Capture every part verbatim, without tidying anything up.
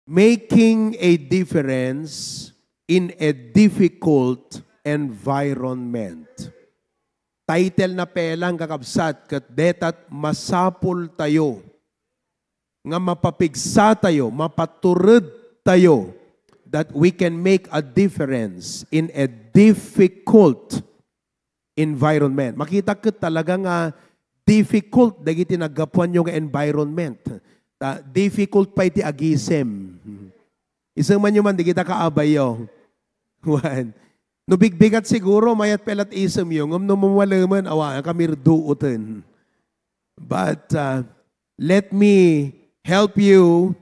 Making a Difference in a Difficult Environment. Title na pelang, kakabsat, ket deta't masapul tayo nga mapapigsa tayo, mapatured tayo, that we can make a difference in a difficult environment. Makita ket talaga nga difficult dagiti naggapuanyo nga environment. Ta, difficult pay ti agisem. Isemanyo man dagita kaabayyo. Wen. No bigbigat siguro, mayat pay la't isemyo. Ngem no mawalemen, awa, kamirduoten. But, uh, let me help you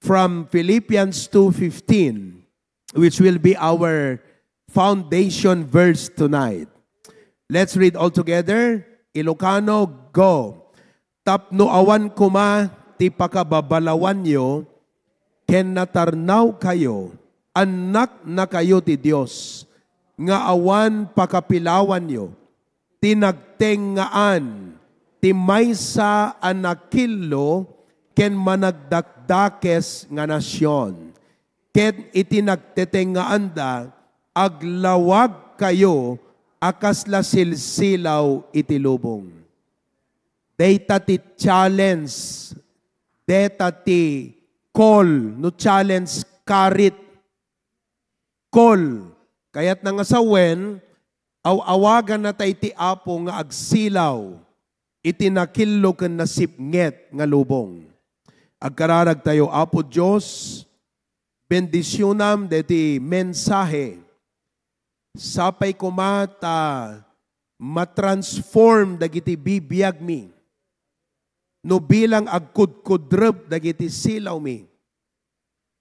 from Philippians two fifteen, which will be our foundation verse tonight. Let's read all together. Ilocano, go. Tapno awan koma ti pakababalawanyo ken natarnawkayo, annaknakayo ti Dios, nga awan pakapilawanyo ti nagtengngaan ti maysa a nakillo ken managdakdakes nga nasion. Ken iti nagtetengngaanda, aglawagkayo a kasla silsilaw iti lubong. Dayta ti challenge, dayta ti call, no challenge, karit. Call. Kayatna nga sawen, aw-awaganna tay ti Apo nga agsilaw iti nakillo ken nasipnget nga lubong. Agkararagtayo, Apo Dios, bendisionam deti mensahe. Sapay koma ta matransform dagiti bibiagmi no bilang agkudkudrep dagiti silawmi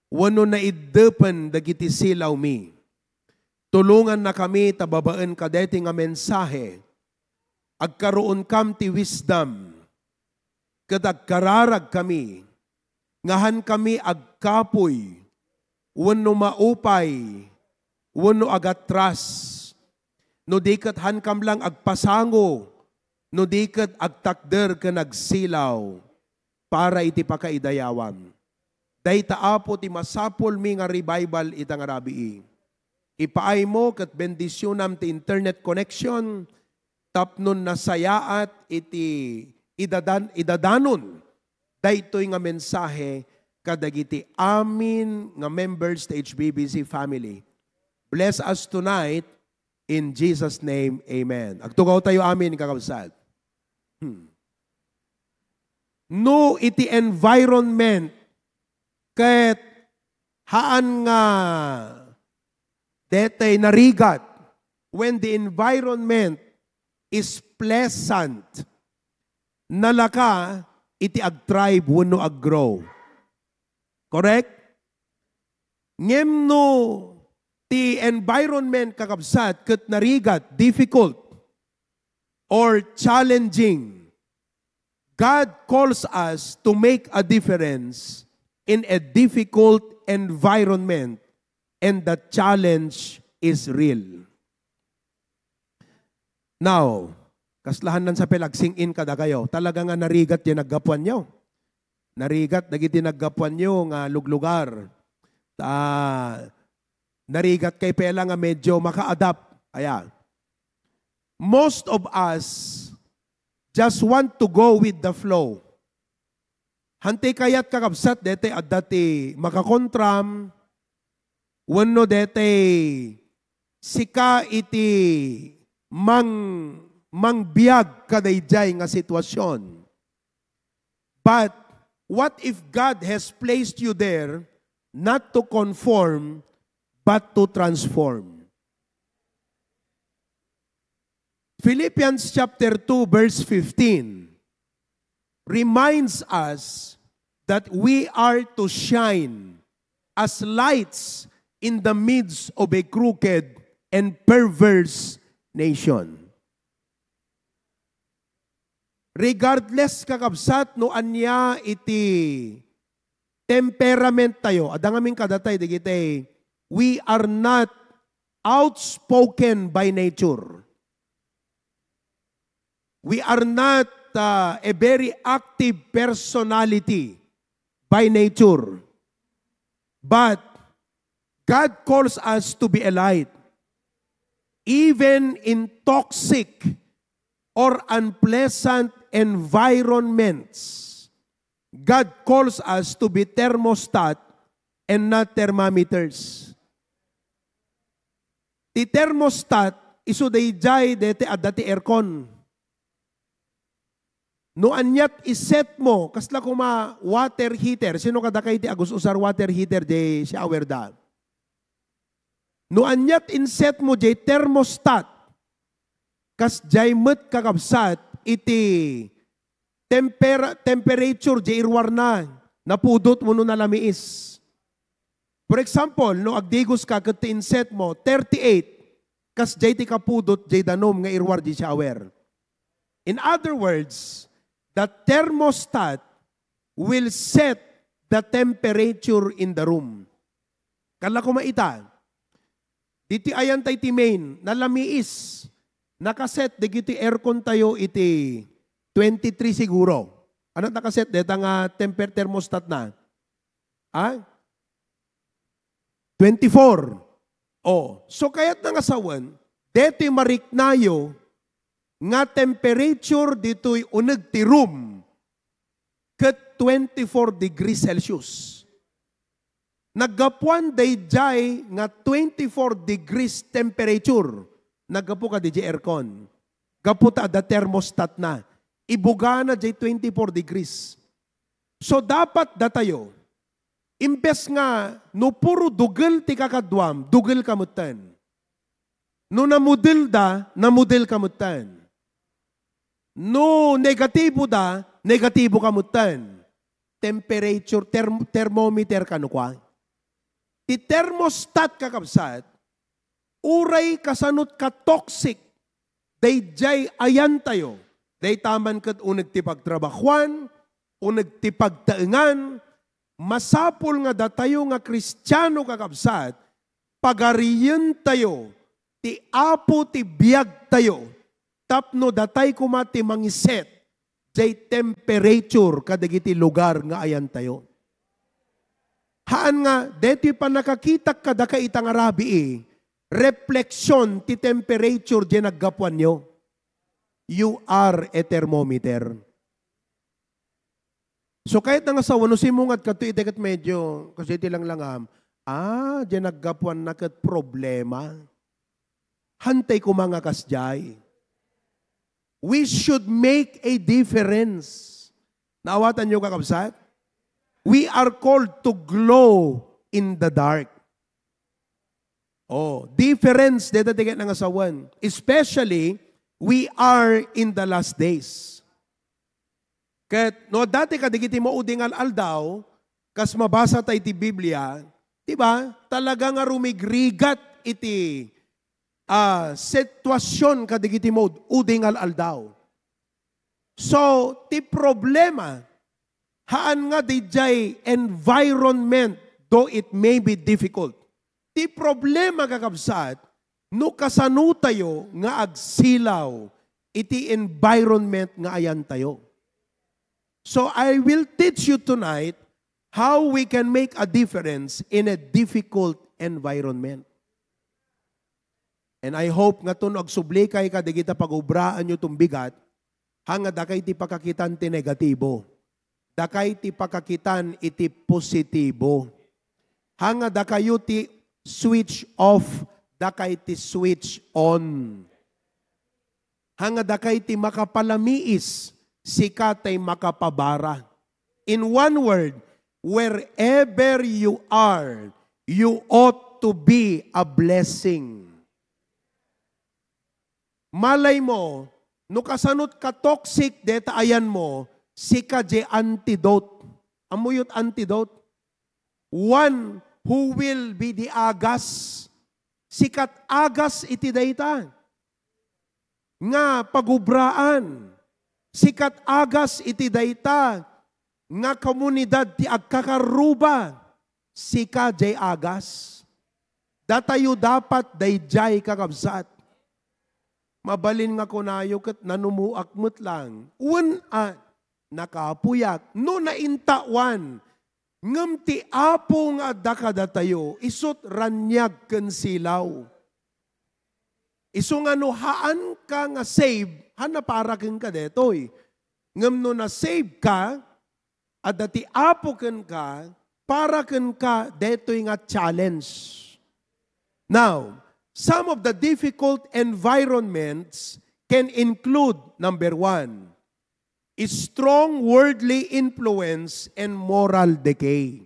wenno naiddepen dagiti silawmi. Tulongannakami ta babaen kadaytoy nga mensahe, agkaruonkam ti wisdom, ket agkararagkami nga haankami agkapuy wenno maupay wenno agatras, no di ket haankam lang agpasango, no di ket agtakder ken agsilaw para iti pakaidayawam. Dayta, Apo, ti masapulmi nga revival ita nga rabii. Ipaaymo ket bendisionam ti internet connection tapno nasayaat iti idadan-, idadanon daytoy nga mensahe kadagiti amin nga members ti H B B C family. Bless us tonight in Jesus' name, amen. Agtugaw tayo, amin, kakabsat. Hmm. No iti environment ket haan nga detay narigat, when the environment is pleasant, nalaka iti agthrive wenno aggrow. Correct? Ngem no ti environment, kakabsat, ket narigat, difficult, or challenging, God calls us to make a difference in a difficult environment, and the challenge is real. Now, kaslahan nan sa pelagsing-in kadakayo, talaga nga narigat ti naggapuanyo. Narigat dagiti naggapuanyo nga luglugar. Ta, narigat kay pela nga medyo maka-adapt. Aya. Most of us just want to go with the flow. Hantay kayat, kakabsat, dete adda ti makakontram, wenno dete sika iti mang-, mangbiag kadaydiay nga sitwasyon. But what if God has placed you there not to conform, but to transform? Philippians chapter two, verse fifteen reminds us that we are to shine as lights in the midst of a crooked and perverse nation. Regardless, kakabsat, no ania iti temperament tayo, adda ngamin kadatay dagiti, we are not outspoken by nature. We are not, uh, a very active personality by nature. But God calls us to be a light. Even in toxic or unpleasant environments, God calls us to be thermostat and not thermometers. Ti thermostat, isu daydiay dayta adda ti aircon. No aniat iset mo, kasla koma water heater. Sino kadakay ti agus-usar water heater jay shower da? No aniat inset mo jay thermostat, kasjay met kakabsat iti tempera-, temperature jay iruarna, napudot wenno nalamiis. For example, no agdigos ka ket ti inset mo, thirty-eight, kasjay ti kapudot jay danum nga iruar jay shower. In other words, the thermostat will set the temperature in the room. Kasla koma ita, ditoy ayan tayo ti main, nalamiis, nakaset dagiti aircon tayo iti twenty-three siguro. Ano nakaset deta nga temper-, thermostat na? Ha? Twenty-four. Oh, so kayatna nga sawen, detoy mariknayo nga temperature ditoy uneg ti room ket twenty-four degrees Celsius. Naggapuan daydiay nga twenty-four degrees temperature. Naggapu kadi jay aircon. Gapu ta adda thermostat na. Ibugana jay twenty-four degrees. So, dapat datayo, imbes nga no puro dugel ti kakaduam, dugel ka metten. No namudel da, namudel ka metten. No negatibo da, negatibo ka metten. Temperature, therm-, thermometer kano kua. Ti thermostat, kakabsat, uray kasanot ka toxic, daydiay ayantayo, dayta man ket uneg ti pagtrabahuan, uneg ti pagtaengan, masapul nga datayo nga Kristiano, kakabsat, pagariyentayo ti Apo ti biagtayo tapno datay koma ti mangiset jay temperature kadagiti lugar nga ayantayo. Haan nga, detoy pannakakitak kadaka ita nga rabii, reflection ti temperature jay naggapuanyo. You are a thermometer. So, kayatna nga sawen, no simungad kadto iti ket medyo, kasi iti langlangam, ah, jay naggapuanna ket problema. Hantay koma nga kasjay. We should make a difference. Naawatanyo, kakabsat? We are called to glow in the dark. Oh, difference deta ti kayatna nga sawen. Especially, we are in the last days. Ket no adda ti kadagiti maudi nga al-aldaw, kas mabasa ta iti Biblia, di ba? Talaga nga rumigrigat iti, ah, sitwasyon kadagiti maud-, udi nga al-aldaw. So, ti problema, haan nga didiay environment, though it may be difficult. Ti problema, kakabsat, no kasano tayo nga agsilaw iti environment nga ayantayo. So, I will teach you tonight how we can make a difference in a difficult environment. And I hope nga no agsublikayo kadagita pagubraanyo tumbigat, haan nga dakay ti pakakitan ti negatibo. Dakay ti pakakitan iti positibo. Haan nga dakayo ti switch off, dakay ti switch on. Haan nga dakay ti makapalamiis, sika tay makapabara. In one word, wherever you are, you ought to be a blessing. Malay mo, no kasanot ka toxic deta ayan mo, sika jay antidote. Ammoyo ti antidote? One who will be the agas. Sika ti agas iti dayta nga pagubraan. Sika ti agas iti dayta nga komunidad ti agkakarruba. Sika jay agas. Datayo dapat daydiay, kakabsat. Mabalin nga kunayo ket nanumoak met lang. Wen a, nakapuyak. No naintawan, Ngem ti Apo nga adda kadatayo, isut raniag ken silaw. Isu nga no haanka nga save, haan a para kenka detoy. Ngem no na-save ka, adda ti Apo kenka, para kenka detoy nga challenge. Now, some of the difficult environments can include, number one, strong worldly influence and moral decay.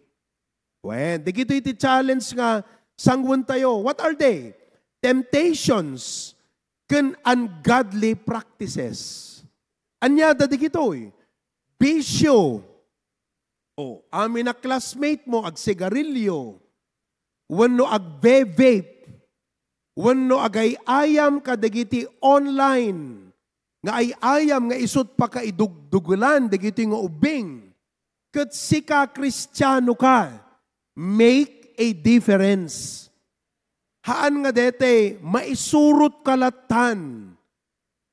Wen, dagitoy ti challenge nga sangwentayo. What are they? Temptations ken ungodly practices. Ania da dagitoy? Bisyo. O, amin a classmate mo agsigarilyo, wenno agve-vape, wenno agay-ayam kadagiti online nga ay-ayam nga isut pakaidugdugelan dagiti nga ubbing. Ket sika, Kristiano ka, make a difference. Haan nga dete, maisurot ka lattan.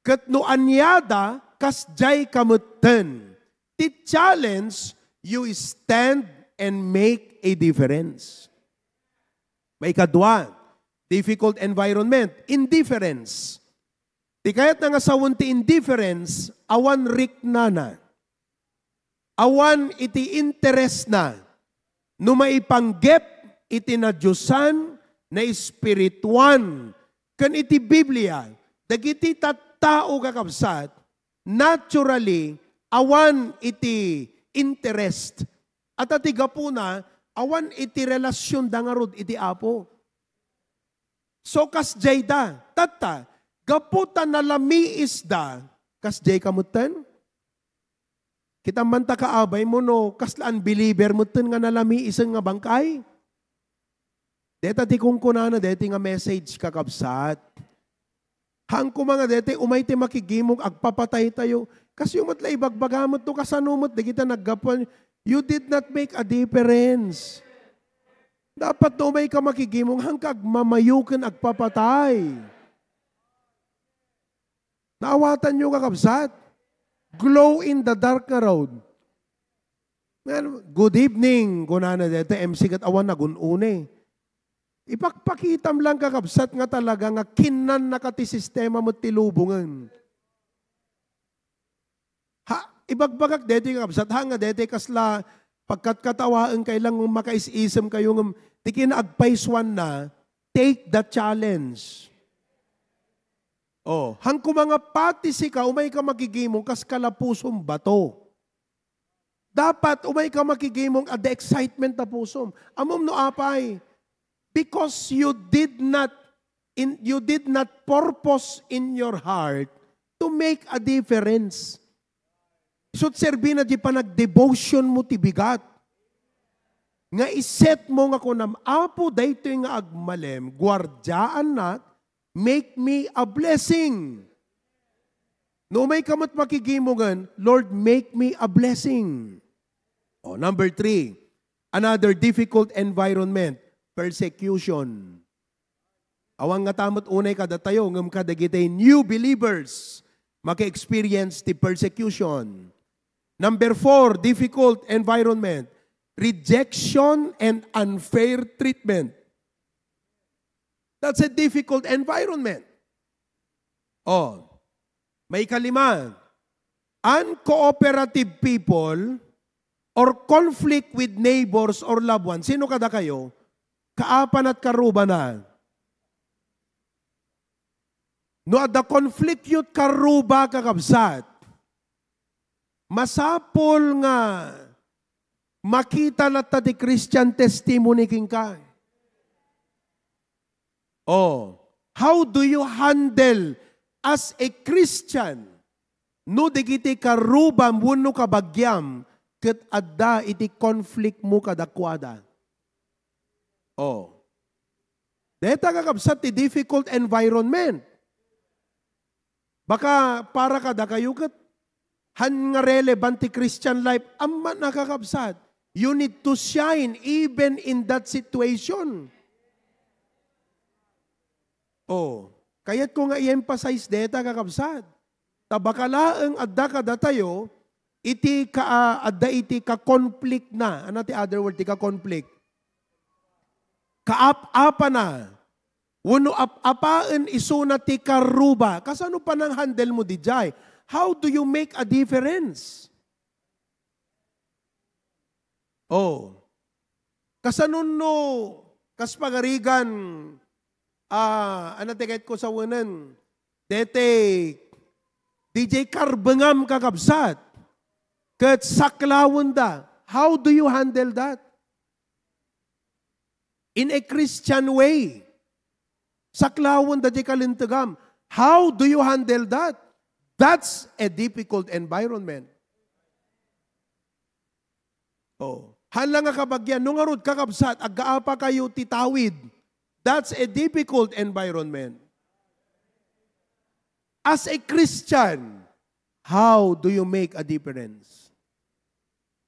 Ket no ania da, kasdiay ka metten. Ti challenge, you stand and make a difference. Maikadua, difficult environment, indifference. Ti kayatna nga sawen ti indifference, awan riknana. Awan iti interesna. No maipanggep iti nadiosan, naespirituan, ken iti Biblia, dagiti tattao, kakabsat, naturally, awan iti interest. At ti gapuna, awan iti relasyonda ngarud iti Apo. So, kasdiay da. Tatta, gapu ta nalamiisda, kasdiay ka metten? Kita man ta kaabay mo no kasla unbeliever metten nga nalamiisen nga bangkay? Deta ti kunkunana, deti nga message, kakabsat. Haan koma nga deti umay ti makigimong agpapatay tayo. Kasyo met la ibagbaga met no kasano met dagita naggapuan. You did not make a difference. Dapat no umay ka makigimong, haan ka agmamayo ken agpapatay. Naawatanyo, kakabsat? Glow in the dark nga road. Ngan, "Good evening," kunana deta M C ket awan nagun-una. Ipakpakitam lang, kakabsat, nga talaga nga kinnannaka ti sistema met ti lubongen. Ha, ibagbagak deti, kakabsat, ha, nga deti kasla pagkatkatawaen kay lang makais-isem kayo ngem ti kinaagpaysuanna, take the challenge. Oh, haan koma nga pati sika, umay ka makigimong kas kalapusom bato. Dapat umay ka makigimong at the excitement ta pusom. Ammom no apay? Because you did not in, you did not purpose in your heart to make a difference. Isut serbina di panagdevotion mo ti bigat. Nga iset mo nga kunam, "Apo, daytoy nga agmalem, guardiaannak, make me a blessing." No umay ka met makigimongen, "Lord, make me a blessing." Oh, number three, another difficult environment, persecution. Awan ngata met unay kadatayo, ngem kadagiti new believers, maka-experience ti persecution. Number four, difficult environment, rejection and unfair treatment. That's a difficult environment. Oh, maikalima, uncooperative people or conflict with neighbors or loved ones. Sino kadakayo? Kaapan at karubana. No adda conflict yo't karuba, kakabsat, masapul nga makita latta ti Christian testimony kenka. Oh, how do you handle as a Christian no dagiti karubam wenno kabagiam ket adda iti conflict mo kadakuada? Oh. Deta, kakabsat, ti difficult environment. Baka para kadakayo ket haan nga relevant ti Christian life. Ammom, kakabsat, you need to shine even in that situation. Oh, kayatko nga i-emphasize deta, kakabsat. Ta baka laeng adda kadatayo iti ka-, adda iti ka-conflict na. Ano ti other word ti ka-conflict? Kaap-apana. Wenno ap-apaen isuna ti karruba. Kasano panang-handle mo didiay? How do you make a difference? Oh. Kasano no, kas pagarigan, ah, ano ti kayat ko sawen? Dete, didiay karbengam, kakabsat. Ket saklawenda. How do you handle that? In a Christian way. Saklawenda diay kalintegam. How do you handle that? That's a difficult environment. Oh. Hala nga kabagian, no ngarud, kakabsat, aggaapa kayo ti tawid. That's a difficult environment. As a Christian, how do you make a difference?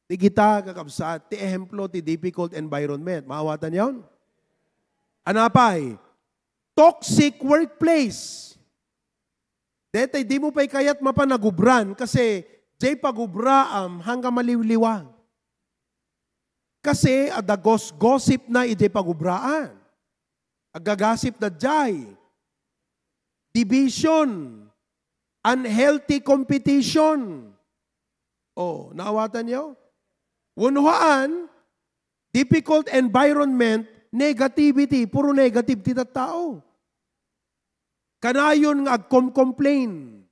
Ti kita, kakabsat, ti ehemplo ti difficult environment. Maawatan yon? Anapay, toxic workplace. Dete, di mo pay kayat mapan nagubran kasi jay pagubraam hangga maliwliwa. Kasi adda gos-gosip na ijay pagubraan. Agagasip na jay. Division. Unhealthy competition. Oh, naawatan niyo? Wenno haan, difficult environment, negativity, puro negative ti tattao. Kanayon nga agkom-complain.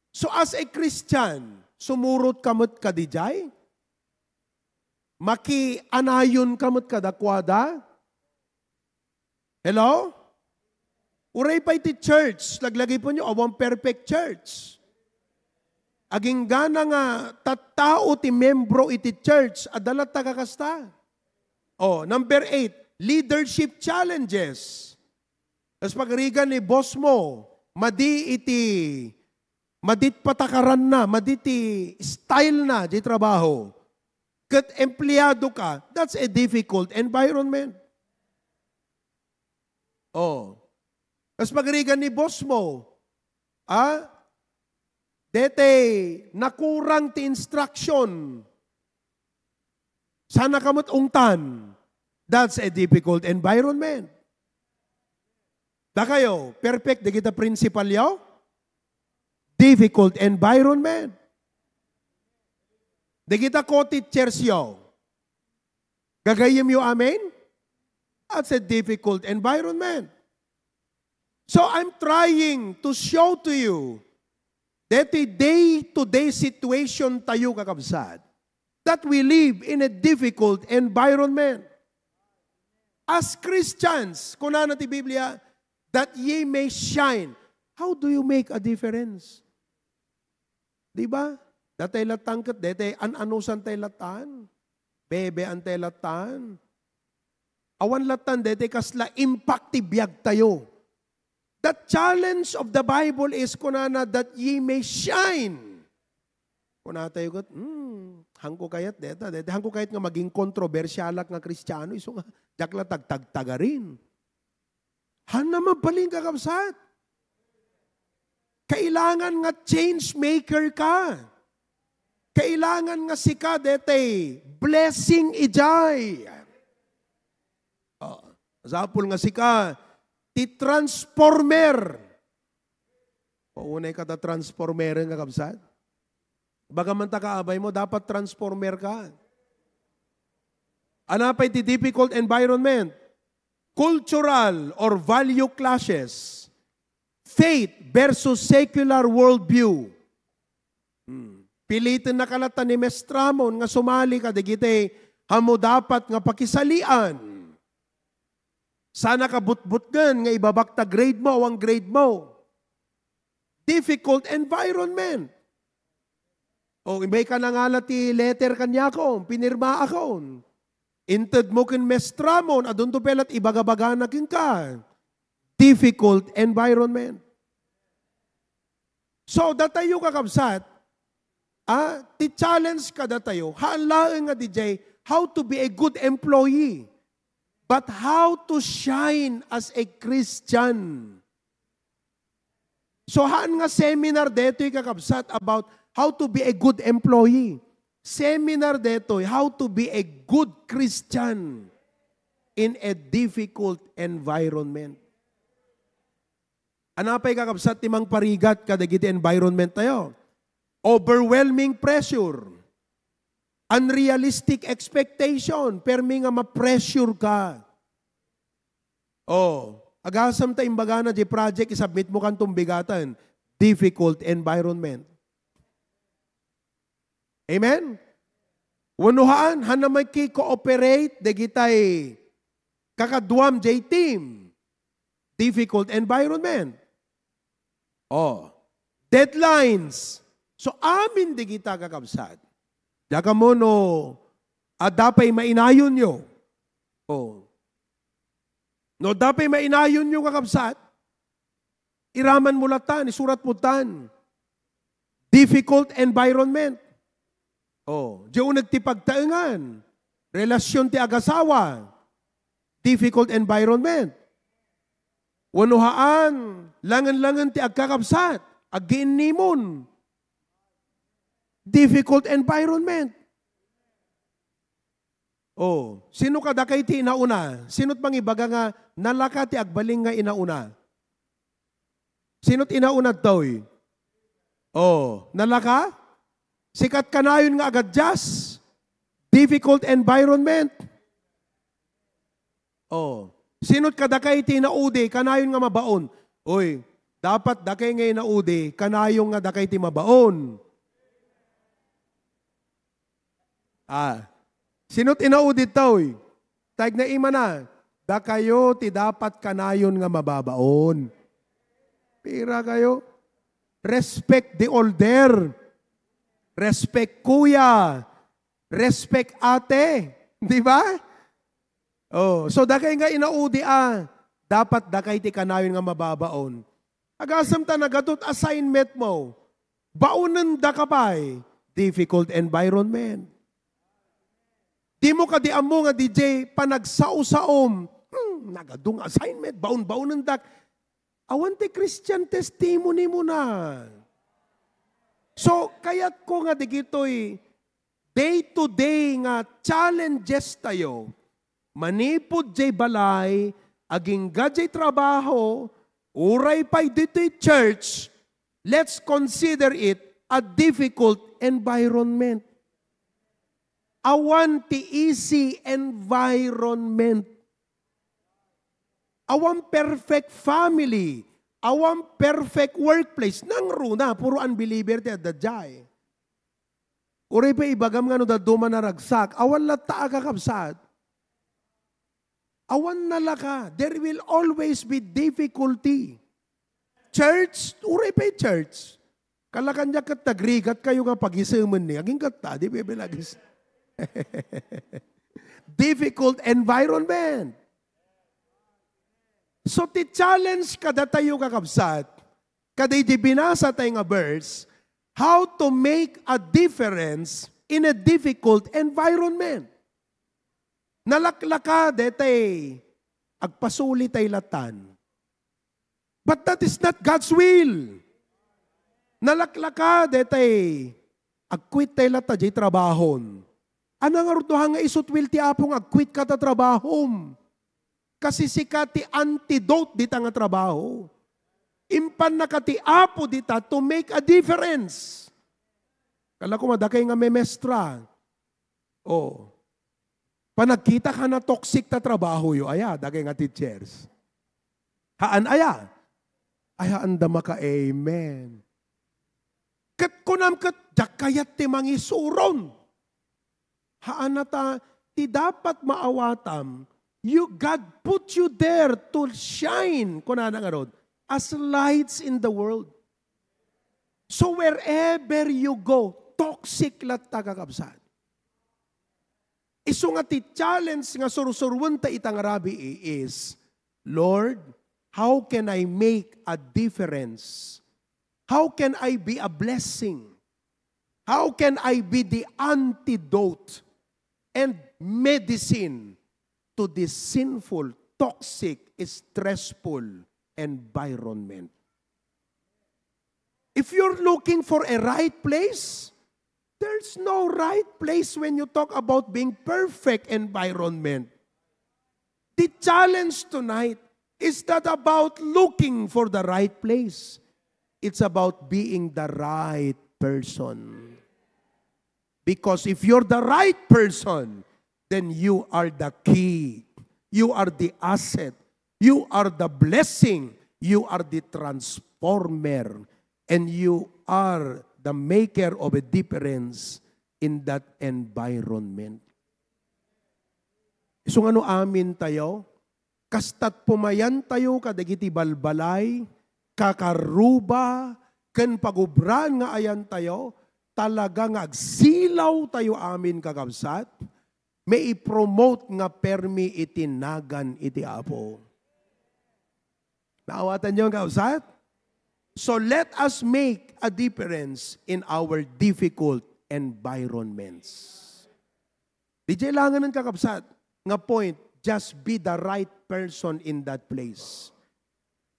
So as a Christian, sumurot ka met kadi jay? Makianayon ka met kadakuada? Hello? Uray pay ti church, laglagipenyo, awan perfect church. Aginggana nga tattao ti membro iti church, adda latta kakasta. Oh, number eight, leadership challenges. Kas pagarigan ni boss mo, madi iti, madi ti patakaranna, madi ti style na di trabaho. Ket empleado ka, that's a difficult environment. Oh. Kas pagarigan ni boss mo, ah, dete, nakurang ti instruction. Sana ka met ungtan. That's a difficult environment. Dakayo, perfect dagita principal yo? Difficult environment. Dagita co-teachers yo? Gagayyem yo amin? That's a difficult environment. So I'm trying to show to you that the day-to-day situation tayo, kakabsat, that we live in a difficult environment. As Christians, kunana ti Biblia, that ye may shine. How do you make a difference? Di ba? Datay lattan ket, detay an-anusan tay lattan. Bebean tay lattan. Awan lattan, detay kasla impact ti biag tayo. The challenge of the Bible is, kunana, that ye may shine. Kuna tayo ket, hmm, hangko kayat deta, deta, hangko kayat nga maging kontrobersyalak nga Kristiano, isu nga, diak la tagtagtagarin. Hanna mabalin, kakabsat. Kailangan nga change maker ka. Kailangan nga sika detay blessing ijay. Oh, masapul nga sika ti transformer. O, unay ka ta transformeren, kakabsat. Baga man ta kaabay mo, dapat transformer ka. Anapay ti difficult environment? Cultural or value clashes. Faith versus secular worldview. Hmm. Piliten na ka latta ni mestramon nga sumali ka dagiti ammo dapat nga pakisalian. Sana ka butbutngen nga ibabak ta grade mo, awan grade mo. Difficult environment. O, imbay ka nangala ti letter kaniakon, pinirmaakon. Inted mo ken mestramon, adunto pay lat ibagabagana kenka. Difficult environment. So, datayo, kakabsat, ah, ti challenge kadatayo, haan laeng nga didiay, how to be a good employee, but how to shine as a Christian. So, haan nga seminar detoy, kakabsat, about how to be a good employee. Seminar detoy, how to be a good Christian in a difficult environment. Ania pay, kakabsat, ti mangparigat kadagiti environment tayo? Overwhelming pressure, unrealistic expectation, permi nga ma-pressure ka. Oh, agasem ta imbagana di project, isubmit mo kan tumbigatan. Difficult environment. Amen? Wenno haan, haan a makikooperate dagitay kakaduam jay team. Difficult environment. Oh, deadlines. So, amin dagita, kakabsat. Diak ammo no adda pay mainayonyo. Oh. No adda pay mainayonyo, kakabsat, iraman mo latta, isurat mo tan. Difficult environment. Oh, di uneg ti pagtaengan. Relasyon ti agasawa. Difficult environment. Wenno haan, langen-langen ti agkakabsat, aggiinnimon. Difficult environment. Oh, sino kadakay ti inauna? Sino't mangibaga nga nalaka ti agbalin nga inauna? Sino't inauna daytoy? Oh, nalaka? Sika't kanayon nga agadjust? Difficult environment. Oh, sino't kadakay ti inaudi, kanayon nga mabaon? Uy, dapat dakay nga inaudi, kanayon nga dakay ti mabaon. Ah, sino't inaudi daytoy? Tagna imana, dakayo ti dapat kanayon nga mababaon. Pira kayo? Respect the older. Respect kuya. Respect ate. Di ba? Oh, so dakay nga inaudi a, dapat dakay ti kanayon nga mababaon. Agasem ta nagadut assignment mo. Baonendaka pay. Difficult environment. Dimo kadi ammo nga D J panagsaosaom. Hmm, nagadu nga assignment, baon-baonendak. Awan ti Christian testimony mo na. So, kayatko nga digitoy day-to-day nga challenges tayo, manipud jay balay, agingga jay trabaho, uray pay ditoy church, let's consider it a difficult environment. Awan ti easy environment. Awan perfect family. Awan perfect workplace. Nangruna, puro unbeliever ti adda jay. Uray pa ibagam nga no dadduma naragsak, awan latta a kakabsat. Awan nalaka. There will always be difficulty. Church, uray pay church. Kalakan niya ket nagrigat kayo nga pagisemen ni. Aging katta, di bebe lagis. Difficult environment. So, ti challenge kadatayo, kakabsat, kadaydi binasa tayo nga verse, how to make a difference in a difficult environment. Nalaklaka detay, agpasuli tay latan. But that is not God's will. Nalaklaka detay, agquit tay lata jay trabahom. Ania ngarud no haan nga isut will ti Apo nga agquit ka ta trabahom? Kasi sika ti antidote dita nga trabaho. Impannaka ti Apo dita to make a difference. Kala ko madakay nga memestra. Oh. Panagkitak a toxic ta trabahoyo, aya, dagay nga teachers. Haan aya? Ay, haanda maka-amen. Ket kunam ket, diak kayat ti mangisuron. Haanna ta, ti dapat maawatam, you, God put you there to shine, kunana ngarud, as lights in the world. So wherever you go, toxic latta, kakabsat. Isu nga ti challenge nga sursuruenta ita nga rabii is, "Lord, how can I make a difference? How can I be a blessing? How can I be the antidote and medicine to this sinful, toxic, stressful environment?" If you're looking for a right place, there's no right place when you talk about being perfect environment. The challenge tonight is not about looking for the right place. It's about being the right person. Because if you're the right person, then you are the key. You are the asset. You are the blessing. You are the transformer. And you are the maker of a difference in that environment. Isu nga no amin tayo, kastat pumayan tayo kadagiti balbalay, kakarruba, ken pagubraan nga ayan tayo, talaga nga agsilaw tayo amin, kakabsat, maipromote nga permi iti nagan iti Apo. Naawatan niyo, kakabsat? So let us make a difference in our difficult environments. Di jay langanen, kakabsat, nga point, just be the right person in that place.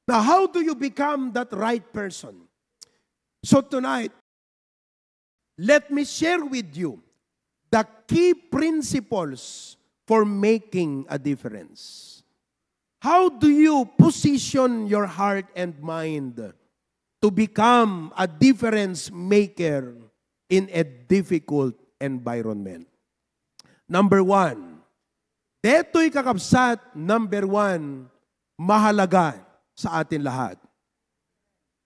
Now, how do you become that right person? So tonight, let me share with you the key principles for making a difference. How do you position your heart and mind to become a difference maker in a difficult environment? Number one, detoy, kakabsat, number one, mahalaga sa atin lahat.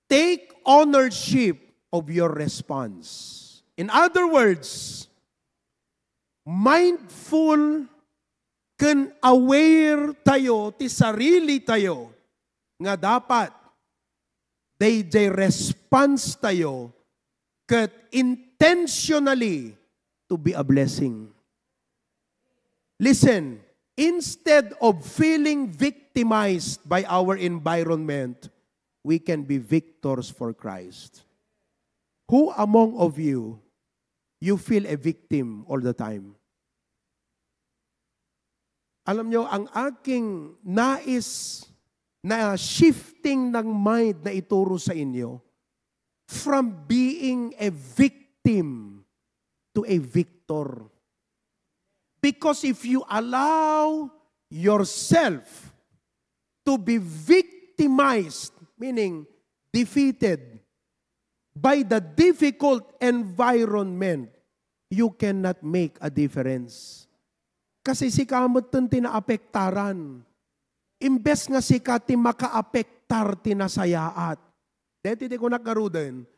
Take ownership of your response. In other words, mindful ken aware tayo ti sarili tayo nga dapat dayjay response tayo ket intentionally to be a blessing. Listen, instead of feeling victimized by our environment, we can be victors for Christ. Who among of you, you feel a victim all the time? Alam nyo, ang aking nais na shifting ng mind na ituro sa inyo, from being a victim to a victor. Because if you allow yourself to be victimized, meaning defeated, by the difficult environment, you cannot make a difference. Kasi sika metten ti naapektaran. Imbes nga sika ti makaapektar ti nasayaat. Deti ti kunak garuden,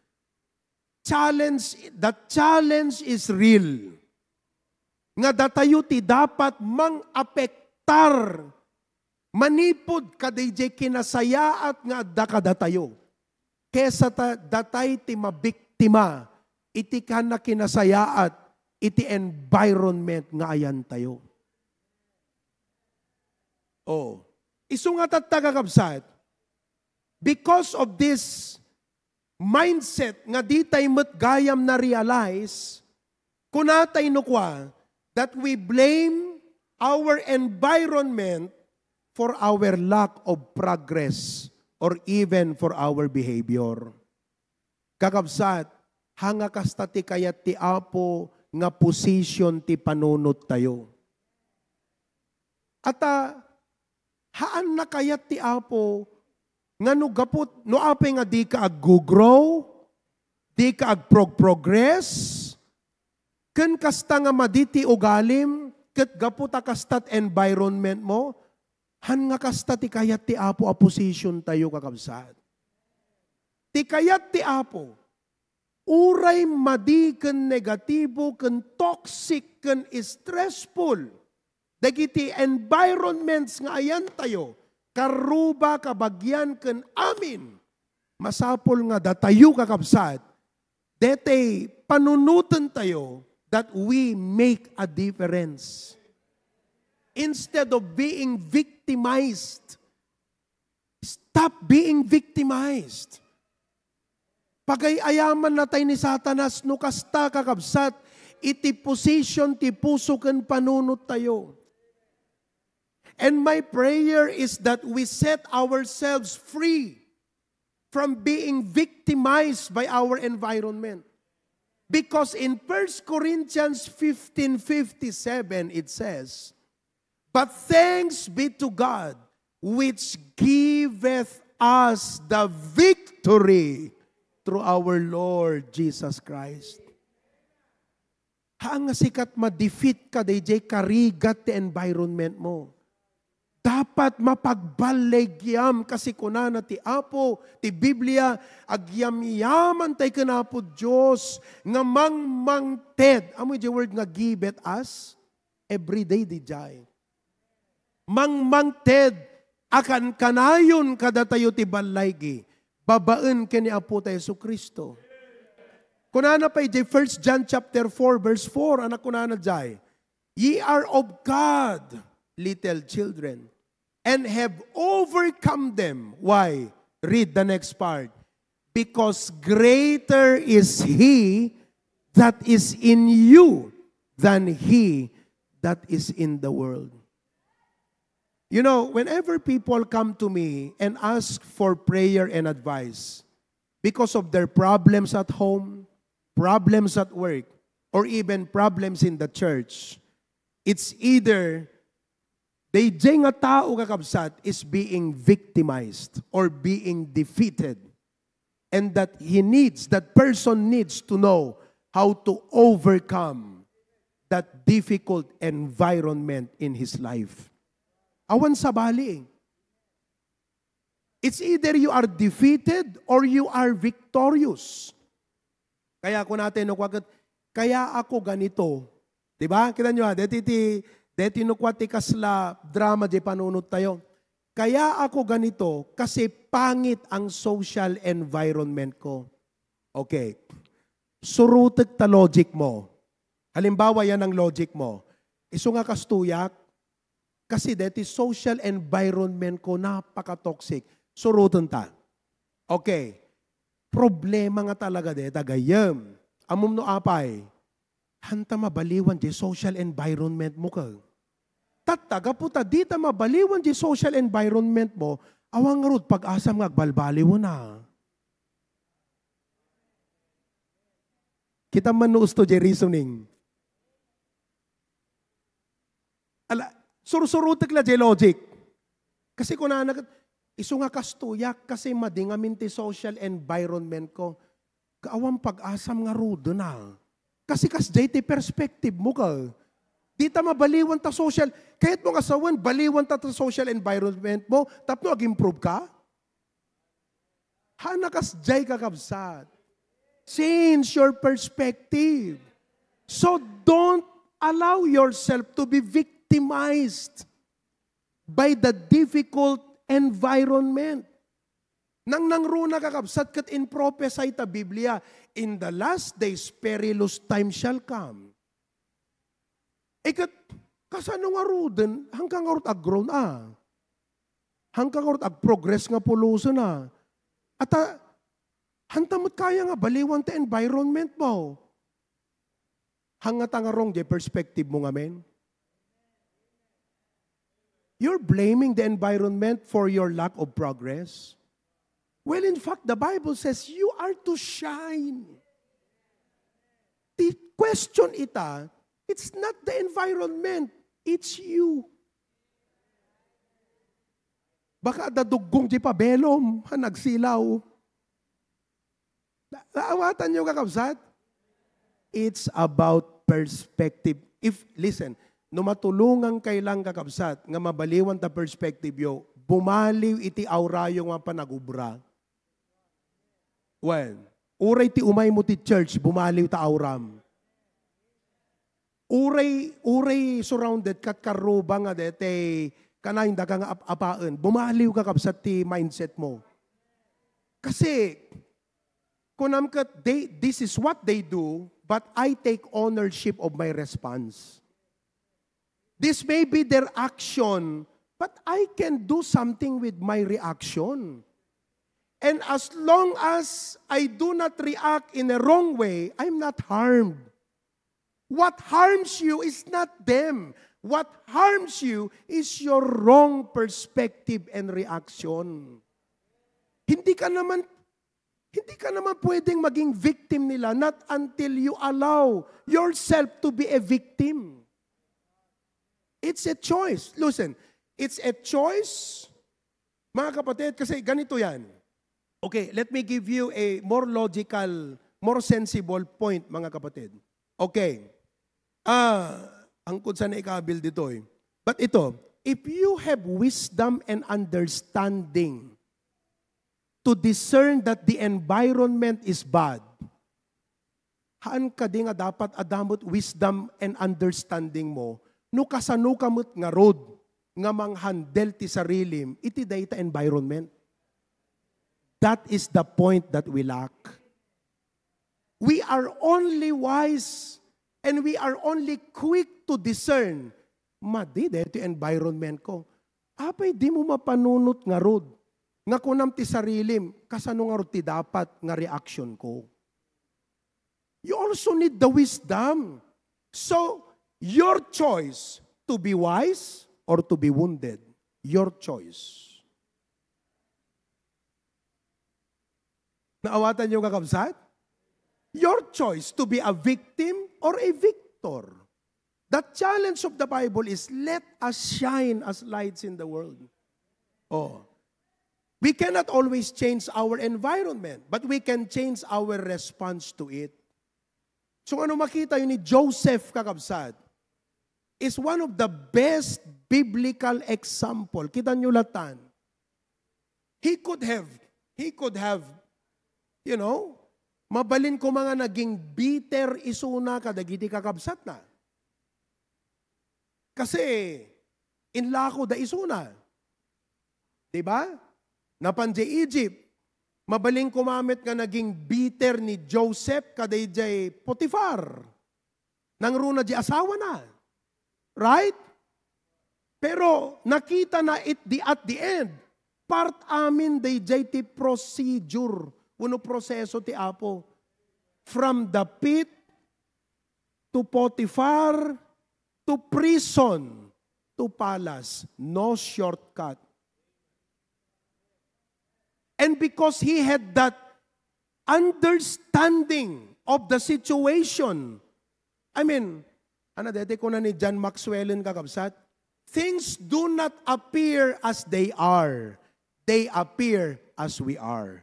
challenge, the challenge is real. Nga datayo ti dapat mang-apektar manipud kadayjay kinasayaat nga adda kadatayo. Kesa ta, datay ti mabiktima iti kana kinasayaat iti environment nga ayantayo. Oh, isu nga tatta, kakabsat, because of this mindset nga ditay met gayam na-realize, kunatay no kua that we blame our environment for our lack of progress or even for our behavior. Kakabsat, haan nga kasta ti kayat ti Apo nga position ti panunottayo. Ata, haan nga kayat ti Apo nga no gapu, no apay nga dika aggugrow, dika agprog-progress, ken kasta nga madi ti ugalim, ket gapu ta kastat environment mo, haan nga kasta ti kayat ti Apo a position tayo, kakabsat. Ti kayat ti Apo, uray madi ken negatibo ken toxic ken stressful dagiti environments nga ayantayo, karruba, kabagian, ken amin, masapul nga datayo, kakabsat, detay panunotentayo that we make a difference. Instead of being victimized, stop being victimized. Pagay-ayaman natay ni Satanas no kasta, kakabsat, iti position ti puso ken panunot tayo. And my prayer is that we set ourselves free from being victimized by our environment. Because in First Corinthians fifteen fifty-seven, it says, "But thanks be to God, which giveth us the victory through our Lord Jesus Christ." Haan nga sika nga ma-defeat ka, daydiay karigat ti environment mo. Dapat mapagballigyam, kasi kunana ti Apo, ti Biblia, agyamyaman tay ken Apo Dios nga mangmangted. Amo diay word nga giveth us? Everyday diay. Mangmangted a kankanayon kadatayo ti ballaygi, babaen ken ni Apo ta Jesu-Cristo. Kunana pay diay First John chapter four, verse four, ania kunana diay, "Ye are of God, little children, and have overcome them." Why? Read the next part. "Because greater is he that is in you than he that is in the world." You know, whenever people come to me and ask for prayer and advice because of their problems at home, problems at work, or even problems in the church, it's either daydiay nga tao, kakabsat, is being victimized or being defeated, and that he needs, that person needs to know how to overcome that difficult environment in his life. Awan sabali. It's either you are defeated or you are victorious. Kaya kunatayo no, kwa ket, "Kaya ako ganito." Di ba? Kita nyo, ah, deti ti, deti no, kwa ti kasla drama di panunot tayo. "Kaya ako ganito kasi pangit ang social environment ko." Okay. Surutek ta logic mo. Halimbawa, yan ang logic mo. "Isu nga kastoyak, kasi deti social environment ko napaka-toxic." Suruten ta. Okay. Problema nga talaga deta, gayyem. Ammom no apay, hanta mabaliwan di social environment mo ka. Tatta, gapu ta dita mabaliwan di social environment mo, awan ngarud pag-asam nga agbalbaliwen a. Kita man no usto di reasoning. Ala, sursurutek la di logic. Kasi kunana ket, "Isu nga kastoyak kasi madi ngamin ti social environment ko." Awan pag-asam ngaruden a. Kasi kasdiay ti perspective mo ka. Dita mabaliwan ta social, kayat mo nga sawen, baliwan ta ta social environment mo, tapno ag-improve ka? Haan a kasdiay, kakabsat. Change your perspective. So don't allow yourself to be victimized by the difficult environment. Nangnangruna, kakabsat, ket in-prophesy ta Biblia, "In the last days, perilous times shall come." Iket, kasano ngaruden, hangka ngarud ag-grow a? Hangka ngarud ag-progress nga pulosen a? Ata, hanta met kaya nga baliwan ti environment mo. Hangngata nga wrong di perspective mo ngamin? You're blaming the environment for your lack of progress? Well, in fact, the Bible says you are to shine. The question ita, it's not the environment, it's you. Baka adda duggong di pabelom, ha, nagsilaw. Na-, naawatan niyo, kakabsat? It's about perspective. If, listen, no matulongan kay lang, kakabsat, nga mabaliwan ta perspective yo, bumaliw iti awrayo nga panagubra. Well, uray ti umay mo ti church, bumaliw ta awram. Uray, uray surrounded kat karruba nga detay kanayon daka nga ap-apaen, bumaliw, kakabsat, ti mindset mo. Kasi, kunam ket, they, this is what they do, but I take ownership of my response. This may be their action, but I can do something with my reaction. And as long as I do not react in a wrong way, I'm not harmed. What harms you is not them. What harms you is your wrong perspective and reaction. Hindi ka naman Hindi ka naman pwedeng maging victim nila, not until you allow yourself to be a victim. It's a choice. Listen, it's a choice, mga kapatid, kasi ganito yan. Okay, let me give you a more logical, more sensible point, mga kapatid. Okay. Ah, angkod sa naikabil ditoy. But ito, if you have wisdom and understanding to discern that the environment is bad, haan kadi nga dapat adda met wisdom and understanding mo no kasano ka met ngarud nga manghandle ti sarilim iti dayta environment. That is the point that we lack. We are only wise and we are only quick to discern. Madi daytoy environment ko. Apay dimo mapanunot ngarud nga kunam ti sarilim, kasano ngarud ti dapat nga reaction ko? You also need the wisdom. So, your choice to be wise or to be wounded. Your choice. Naawatan niyo, kakabsat? Your choice to be a victim or a victor. The challenge of the Bible is let us shine as lights in the world. Oh. We cannot always change our environment, but we can change our response to it. So ano makita yun ni Joseph, kakabsat, is one of the best biblical example. Kita nyo latan. He could have, he could have, you know, mabalin ko mga naging bitter isuna kadagiti kakabsat na. Kasi, inlako da isuna. Di ba? Napan jay Egypt. Mabalin kumamit nga naging bitter ni Joseph kadayjay Potifar. Nangruna di asawa na. Right? Pero nakita na it the, at the end, part amin dayjay ti procedure, wenno proseso ti Apo. From the pit to Potifar, to prison, to palace. No shortcut. And because he had that understanding of the situation, I mean, ano deti kuna ni John Maxwell, kakabsat? Things do not appear as they are. They appear as we are.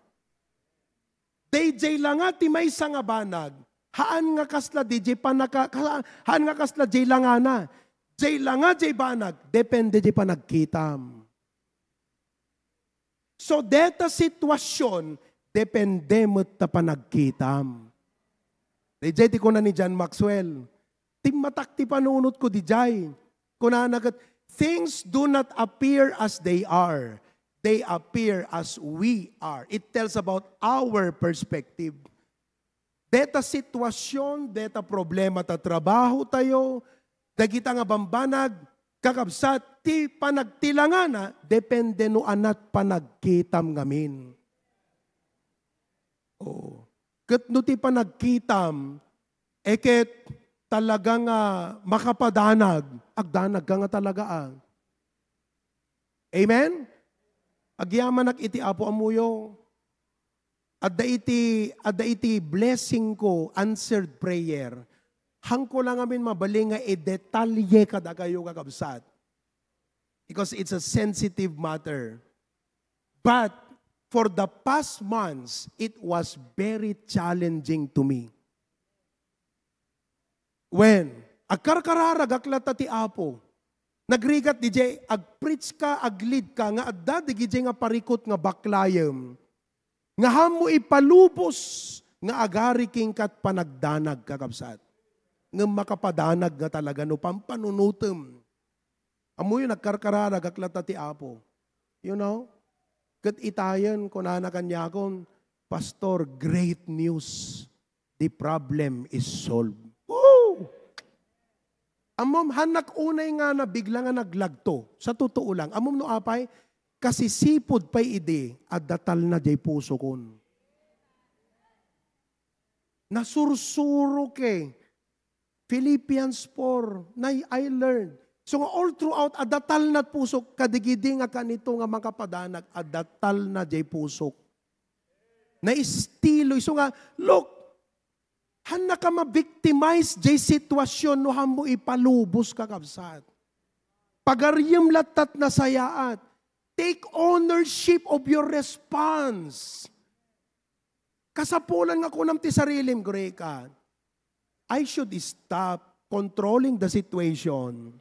Dayjay la nga ti maysa nga banag, haan nga kasla dayjay panaka-, ka-, haan nga kasla jay langana. Jay la nga jay banag, depende jay panagkitam. So, deta sitwasyon, depende met ta panagkitam. Dayjay ti kuna ni John Maxwell, timmatak ti panunot ko dayjay. Kunana ket, "Things do not appear as they are. They appear as we are." It tells about our perspective. Deta sitwasyon, deta problema ta trabaho tayo, dagita nga bambanag, kakabsat, ti panagtilangana, depende no anat panagkitam ngamin. Oo. Ket no ti panagkitam, e ket talaga nga makapadanag, agdanag ka nga talaga, ah. Amen? Agyamanak iti Apo, ammoyo. Adda iti, adda iti blessing ko, answered prayer. Hangko lang amin mabalin nga idetalye kadakayo, kakabsat. Because it's a sensitive matter. But for the past months, it was very challenging to me. When agkarkararagak latta ti Apo, nagrigat dayjay, agpreach ka, aglead ka, nga adda dagijay nga parikut nga baklayen, nga ammo ipalubos nga agari kenka ket panagdanag, kakabsat. Ngem makapadanag nga talaga no pampanunotem. Ammoyo, nagkarkararagak latta ti Apo. You know? Ket itayen, kunana kaniakon, "Pastor, great news. The problem is solved." Woo! Ammom, hannak unay nga nabigla nga naglagto. Sa totoo lang. Ammom no apay, kasisipud pay idi, adda talna jay pusokon. Nasursuro ke. Philippians four, nay, I learned. So nga all throughout, adda talna pusok, kadigidi nga kanito nga makapadanag, adda talna jay pusok. Naistilo. Isu nga, look, hannaka ma-victimize jay sitwasyon no hammo ipalubos, kakabsat. Pagaryem lattat nasayaat. Take ownership of your response. Kasapulan nga kunam ti sarilim, Greca, I should stop controlling the situation.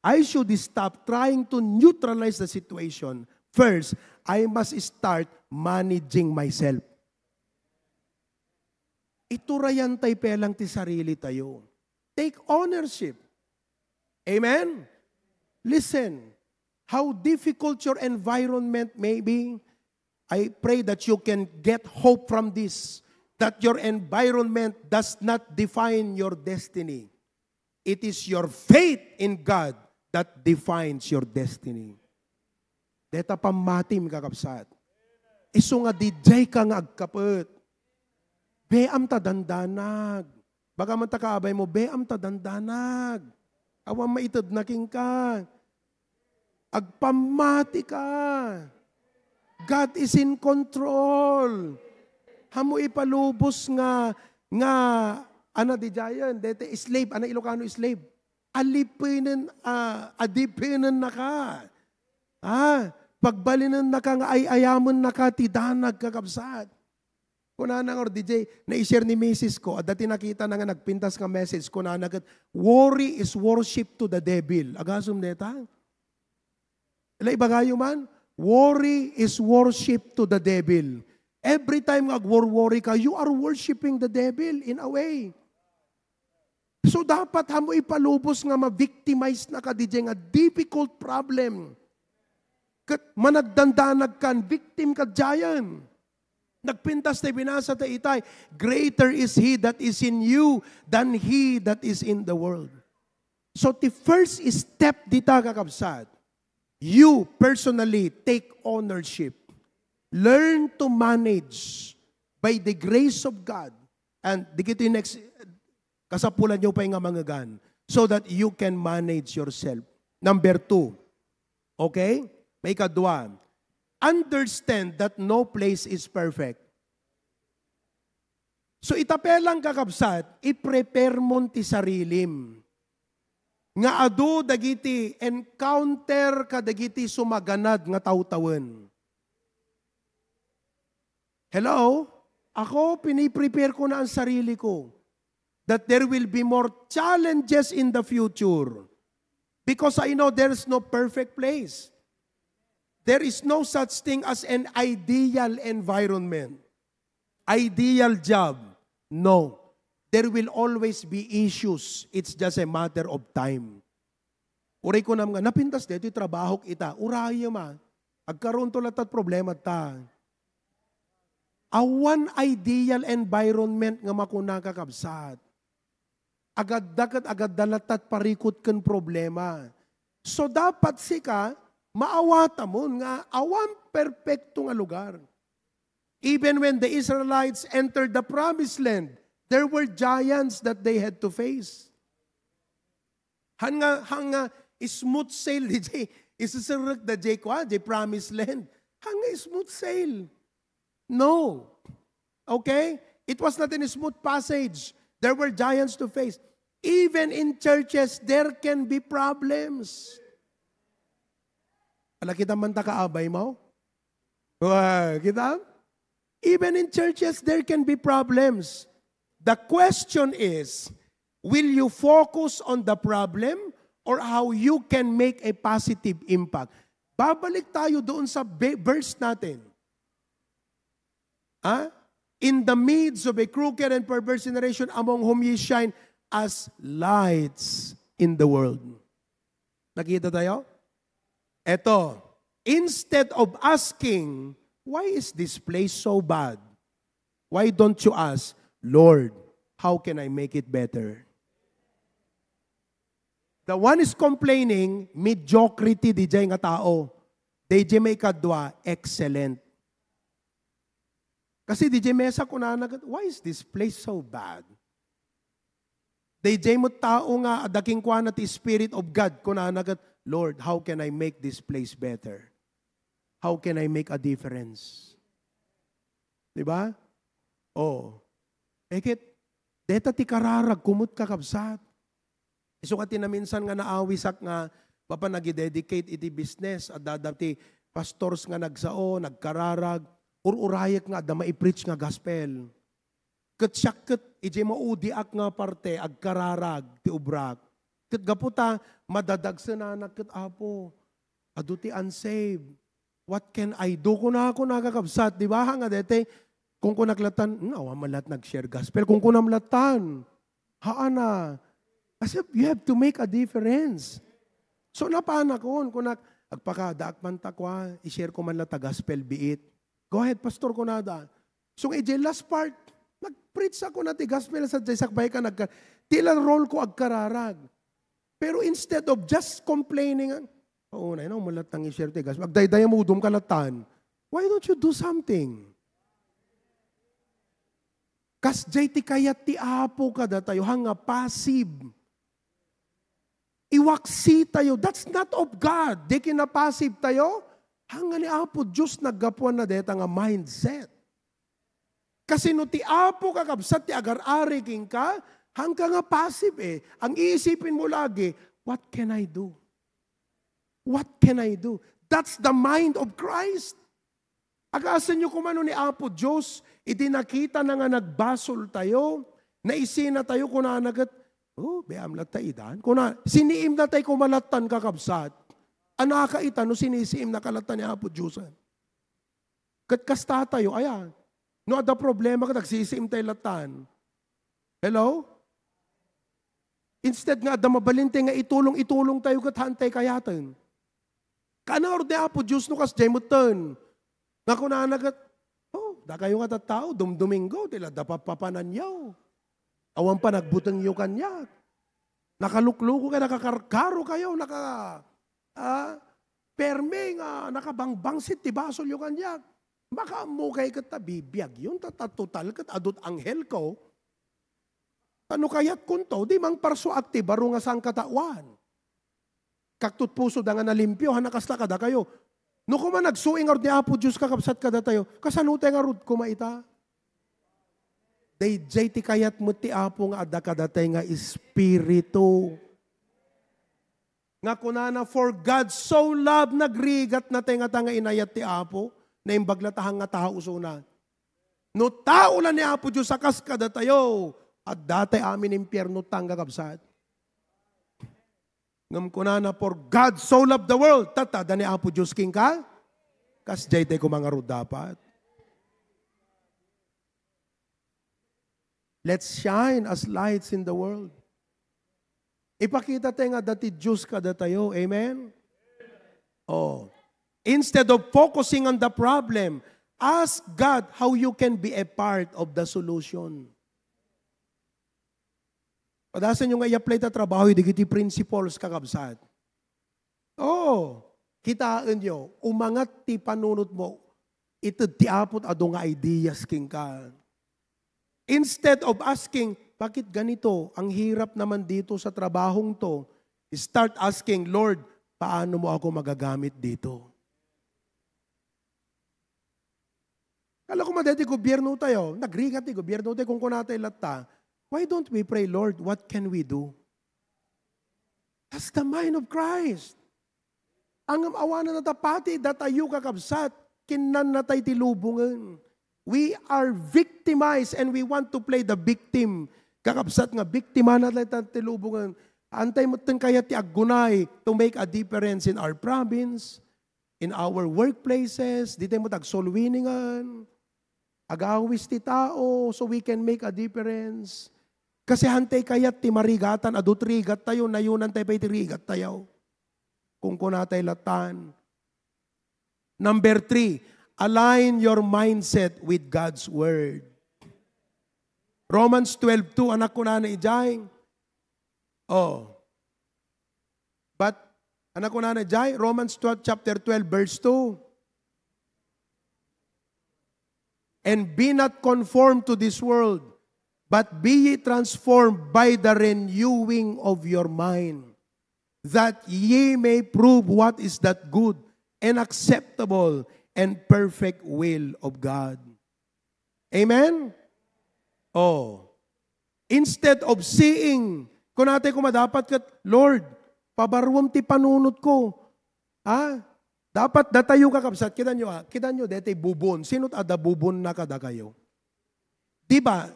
I should stop trying to neutralize the situation. First, I must start managing myself. Iturayan tay pelang ti sarili tayo. Take ownership. Amen? Listen, how difficult your environment may be, I pray that you can get hope from this, that your environment does not define your destiny. It is your faith in God that defines your destiny. Deta pammatim, kakabsat. Isu nga didiay ka nga agkapet. Beam ta dandanag. Baga man ta kaabay mo, beam ta dandanag. Awan maitedna kenka. Agpammati ka. God is in control. Hammo ipalubos nga, nga, ana didiayen, dete slave, ana Ilocano slave. Alipenen, ah, adipenen naka. Ah, pagbalinen naka nga ay-ayamen naka ti danag, kakabsat. Kunana nga, D J, na-share ni misis ko, adda ti nakitana nga nagpintas nga message, kunana ket, "Worry is worship to the devil." Agasem deta? Ala, ibagayo man, "Worry is worship to the devil." Every time nga agwor-worry ka, you are worshiping the devil in a way. So, dapat hammo ipalubos nga ma-victimize na ka didiay nga difficult problem. Ket managdandanag kan, victim ka diayen. Nagpintas tay binasa ta itay, "Greater is he that is in you than he that is in the world." So, ti first step dita, kakabsat, you personally take ownership. Learn to manage by the grace of God. And dagiti next, kasapulanyo pay nga mangegan so that you can manage yourself. Number two, okay? Maikadua, understand that no place is perfect. So, ita pay lang, kakabsat, i-prepare mon ti sarilim nga adu dagiti encounter kadagiti sumaganad nga tawtawen. Hello? Ako, piniprepare ko na ang sarili ko that there will be more challenges in the future because I know there's no perfect place. There is no such thing as an ideal environment. Ideal job. No. There will always be issues. It's just a matter of time. Uray kunam nga, napintas daytoy trabahok ita. Urayem a. Agkaroon to latta ti problema ta. Awan ideal environment nga makuna, kakabsat. Agadda ket agadda latta ti parikut ken problema. So, dapat sika, maawatamon nga awan perpekto nga lugar. Even when the Israelites entered the promised land, there were giants that they had to face. Han nga, han nga smooth sail, D J, isusurek da J kua, J promised land. Han nga smooth sail. No. Okay? It was not a smooth passage. There were giants to face. Even in churches, there can be problems. Ala, kita man ta kaabay mo? Wa, kita? Even in churches, there can be problems. The question is, will you focus on the problem or how you can make a positive impact? Babalik tayo doon sa be-, verse natin. Ha? In the midst of a crooked and perverse generation among whom ye shine as lights in the world. Nakita tayo? Eto, instead of asking, "Why is this place so bad?" Why don't you ask, "Lord, how can I make it better?" The one is complaining, mediocrity didiay nga tao. Didiay maikadua, excellent. Kasi didiay mesa kunana ket, "Why is this place so bad?" Didiay met tao nga adda kenkuana ti Spirit of God, kunana ket, "Lord, how can I make this place better? How can I make a difference?" Di ba? Oh. Eh, ket, deta ti kararag, kumut kakabsat. Isu nga ti naminsan nga naawisak nga mapan nagidedicate iti business, adda ti pastors nga nagsao, nagkararag, ur-urayek nga adda maipreach nga gospel. Ket siak ket, idiay maudiak nga parte, agkararag ti obrak. Ket gapu ta, madadagsenanak ket, Apo, adu ti unsaved. What can I do? Kuna, kuna, kakabsat, di ba? Nga dete, kung kunak latan, "Hmm, awan man lat nag-share gospel." Kung kunam latan, haana. Kasi you have to make a difference. So, napanakon, kunak, agpakadaak man ta kua, i-share ko man la ta gospel biit. "Go ahead, pastor," kunada. So, nga idiay last part, nag-preach ako na ti gospel sa jay sakbay ka nagka-, ti la role ko agkararag. Pero instead of just complaining, "Oo, na, ino, mulat nang i-share ti gospel." Agdayday mo, udom ka latan. Why don't you do something? Kas jay ti kayat ti Apo kadatayo, hanga passive. Iwaksi tayo. That's not of God. Di kinapasib tayo. Hanga ni Apo Diyos naggapuan na deta nga mindset. Kasi no ti Apo kakabsat ti agar-ari kenka, hangka nga passive eh. Ang iisipin mo lagi, "What can I do? What can I do?" That's the mind of Christ. Agaasenyo koma no ni Apo Dios, iti nakitana nga nagbasol tayo, naisina tayo, kunana ket, "Oh, biam latta idan." Kuna, siniimna tay koma lattan, kakabsat. Anaka ita no sinisiimna ka lattan ni Apo Dios. Ket kasta tayo, aya, no adda problema ket agsisiim tay lattan. Hello? Instead nga adda mabalin tay nga itulong, itulong tayo ket haan tay kayaten. Kaano ngarud ni Apo Dios no kasdiay metten? Nga kunana ket, "Oh, dakayo nga tattao, dumdumingo, ti la da pappapananyo. Awan panagbutengyo kaniak. Nakalukluko kayo, nakakarkaro kayo, naka, ah, permi nga nakabangbangsit ti basolyo kaniak. Makaammo kay ket ta bibiagyon, ta, ta total ket adut anghel ko." Ta no kayatkonto, di mangparsuak ti baro nga saan kataoan. Kaktutpusoda nga nalimpio, haan a kasla kadakayo. No koma nagsuing ngarud ni Apo Dios, kakabsat, kadatayo, kasano tay ngarud koma ita? Daydiay ti kayat met ti Apo nga adda kadatay nga Espiritu. Nga kunana, "For God so loved," nagrigat natay ngata nga inayat ti Apo, naimbag la ta haan nga tao suna. No tao la ni Apo Dios a kas kadatayo, adda tay amin impierno, tangga, kabsat. Ngem kunana, "For God so loved the world," tatta, adda ni Apo Dios kenka, kasdiay tay koma ngarud dapat. Let's shine as lights in the world. Ipakita tayo nga adda ti Dios kadatayo. Amen? Oh. Instead of focusing on the problem, ask God how you can be a part of the solution. Padasenyo nga i-apply ta trabaho dagiti principles, kakabsat. Oo. Kitaenyo, umangat ti panunotmo. Ited ti Apo adu nga ideas kenka. Instead of asking, "Bakit ganito? Ang hirap naman dito sa trabahong 'to." Start asking, "Lord, paano mo ako magagamit dito?" Kala ko madaydi gobierno tayo, nagrigat ti gobierno tayo, kung kunatay latta, why don't we pray, "Lord, what can we do?" That's the mind of Christ. Ang awanan na ta pati datayo, kakabsat, kinnannatay ti lubongen. We are victimized and we want to play the victim. Kakabsat, nga biktima na tayo ti lubongen. Antay metten kayat ti aggunay to make a difference in our province, in our workplaces, di tayo met agsoul winningan, agawis ti tao, so we can make a difference. Kasi hantay kayat ti marigatan, adu ti rigat tayo, nayunan tayo pay ti rigat tayo. Kung kunatay latan. Number three, align your mindset with God's Word. Romans twelve two, anak, kunana idiay. Oh. But, anak, kunana idiay, Romans twelve, chapter twelve, verse two. "And be not conformed to this world, but be ye transformed by the renewing of your mind, that ye may prove what is that good and acceptable and perfect will of God." Amen? Oh. Instead of seeing, kunatay koma dapat ket, "Lord, pabaruem ti panunotko." Ha? Dapat datayo, kakabsat, kitanyo, ah, kitanyo, detoy bubon. Sino ti adda bubonna kadakayo? Di ba?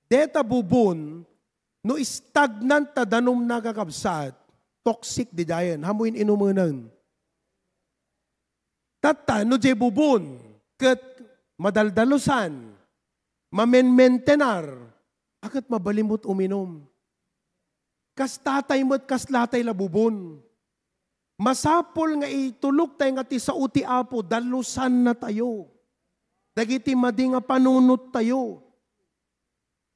Deta bubon, no stagnant ta danumna, kakabsat, toxic diay. Ammoyo ti inumenen. Tatta, no diay bubon, ket madaldalusan, mamenmentenar, a ket mabalin met uminum. Kasta tay met, kasla tay la bubon. Masapul nga itulok tay nga ti sao ti Apo, dalusanna tayo. Dagiti madi nga panunot tayo.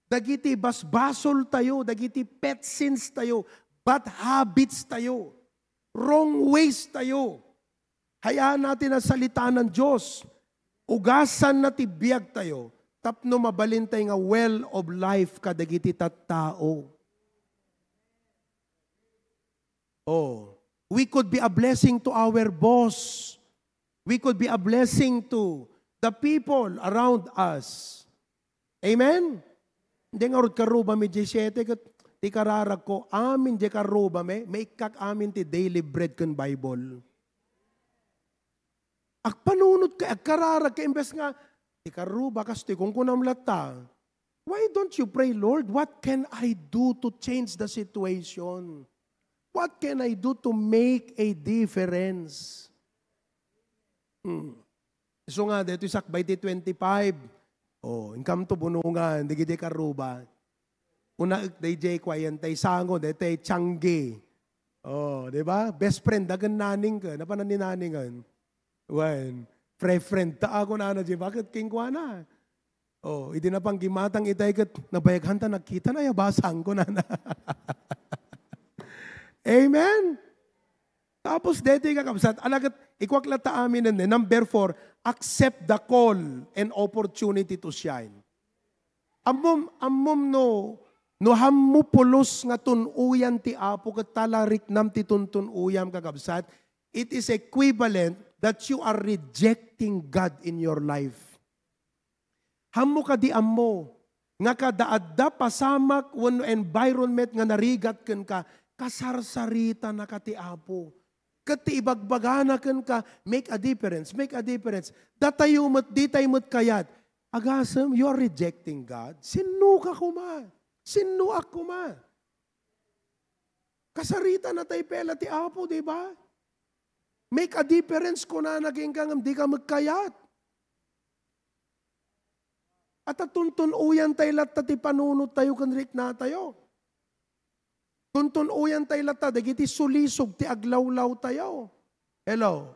Dagiti basbasol tayo, dagiti pet sins tayo, bad habits tayo, wrong ways tayo. Hayana ti nasalita ng Diyos. Ugasanna ti biag tayo tapno mabalin tay nga well of life kadagiti tattao. Oh, we could be a blessing to our boss. We could be a blessing to the people around us. Amen? Hindi ngarud karrubami diay siete, ket ti kararagko, amin diay karrubami, maikkak amin ti daily bread ken Bible. Agpanunot ka, agkararag ka, imbes nga, ti karruba, kastoy, kunkunam latta. Why don't you pray, "Lord, what can I do to change the situation? What can I do to make a difference?" Hmm. Isu nga, detoy sakbay ti twenty-five. Oh, inkamto bunongan, dagiti karruba. Unaek daydiay kuayen, tay sango, daytay tiangge. Oh, di ba? Best friend, dagen naning ka. Napanan ni naningen. Wen, pre-friend, ta ako na, di ba? Ket kenkuana. Oh, idi napanggimatang itay ket nabayaganta, nagkita na ya basang ko, nana. Amen? Tapos deti, kakabsat, alagat ikuak latta amin, and then, number four, accept the call and opportunity to shine. Ammom, ammom no, no hammo pulos nga tun-oyan ti Apo ket talariknam ti tuntun-oyam, kakabsat, it is equivalent that you are rejecting God in your life. Hammo kadi ammo nga kada adda pasamak wenno environment nga narigat kenka, kasarsaritanaka ti Apo. Ket ti ibagbagana kenka, "Make a difference, make a difference." Datayo met, ditay met kayat. Agasem, you are rejecting God. Sinnoka koma? Sinnoak koma? Kasaritana tay pay la ti Apo, di ba? "Make a difference," kunana kenka, ngem dika met kayat. Ata tuntun-oyan tay latta ti panunot tayo ken rikna tayo. Tuntun-oyan tay latta dagiti sulisog ti aglawlaw tayo. Hello?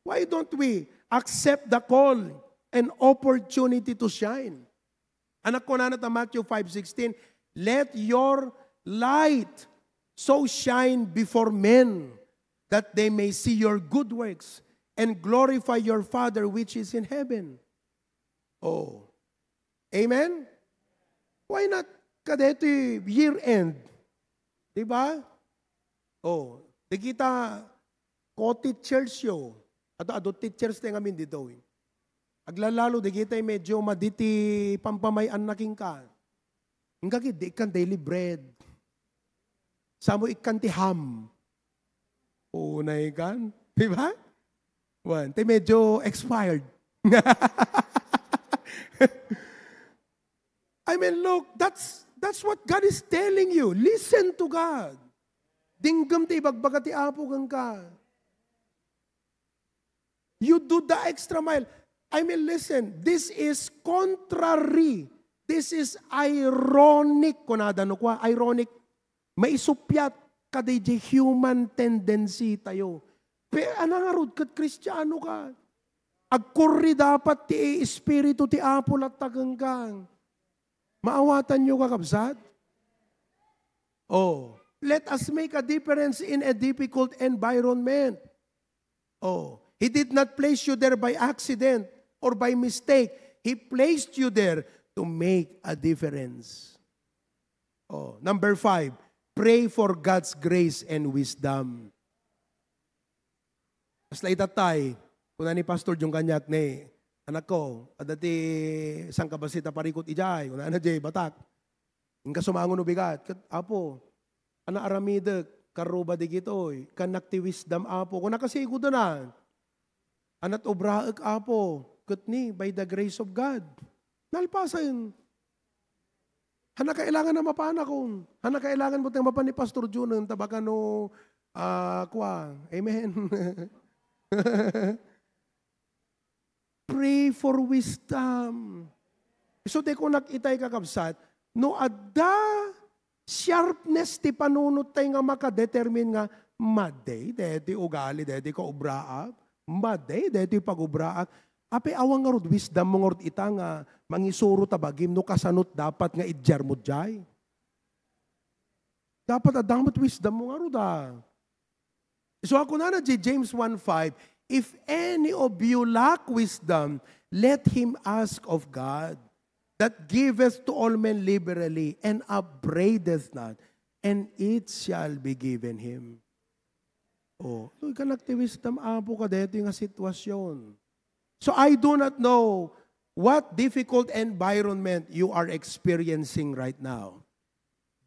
Why don't we accept the call and opportunity to shine? Anak, kunana ta Matthew five sixteen, "Let your light so shine before men that they may see your good works and glorify your Father which is in heaven." Oh. Amen? Why not? Kadeti year end. Di ba? Oh, di kita co-teachers yo. Adu-adu teachers tayo ngamin dito, eh. Aglalalo, di kita medyo madi ti pampamay-anna kenka. Inka ket, di ikkan daily bread. Samo ikkan ti ham. Unay kan. Di ba? Wen, ti medyo expired. I mean, look, that's, that's what God is telling you. Listen to God. Dinggem ti ibagbaga ti Apo kenka. You do the extra mile. I mean, listen, this is contrary. This is ironic. Kunada no kua, ironic. Maisuppiat kadaydi human tendency tayo. Pe-, ania ngarud ket Kristiano ka? Agkurri dapat ti Espiritu ti Apo latta kenka. Maawatanyo, kakabsat? Oh, let us make a difference in a difficult environment. Oh, He did not place you there by accident or by mistake. He placed you there to make a difference. Oh, number five, pray for God's grace and wisdom. Kasla itattay, kuna ni Pastor Jung kaniak ni, "Anakko, adda ti sangkabassit a parikut idiay," kunana diay batak. Inka sumango no bigat, ket, "Apo, ania aramidek, karruba digitoy, kanak ti wisdom, Apo." Kuna, "Kasigudan, ania ti obraek, Apo?" Ket ni, "By the grace of God." Nalpasen. Ania kailangan a mapanakon? Ania kailangan met nga mapan ni Pastor Jun, ta baka no, ah, kua. Amen. Pray for wisdom. So, ti kunak itay, kakabsat, no adda sharpness ti panunottay nga makadetermine nga madi daytoy ugali, daytoy kaobraak, madi daytoy pagobraak. Apay, awan ngarud wisdom mo ngarud ita nga mangisuro ta bagim no kasanot dapat nga idyarmo diay. Dapat adda met wisdom mo ngarud, a. So, a kunana diay James one five, "If any of you lack wisdom, let him ask of God, that giveth to all men liberally and upbraideth not, and it shall be given him." Oh, so, inkanak ti wisdom, Apo, kadaytoy nga sitwasyon. So, I do not know what difficult environment you are experiencing right now.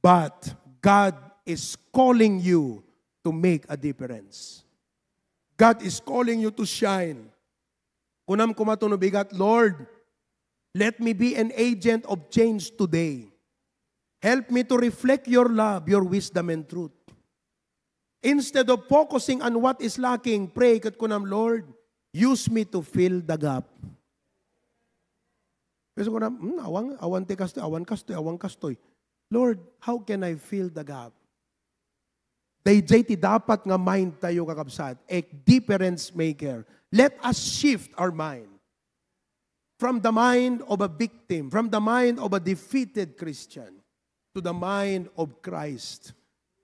But God is calling you to make a difference. God is calling you to shine. Kunam koma no bigat, "Lord, let me be an agent of change today. Help me to reflect your love, your wisdom, and truth." Instead of focusing on what is lacking, pray ket kunam, "Lord, use me to fill the gap." Kasi kunam, "Hmm, awan, awan ti kastoy, awan kastoy, awan kastoy." Lord, how can I fill the gap? Daydiay ti dapat nga mind tayo, kakabsat, a difference maker. Let us shift our mind from the mind of a victim, from the mind of a defeated Christian, to the mind of Christ.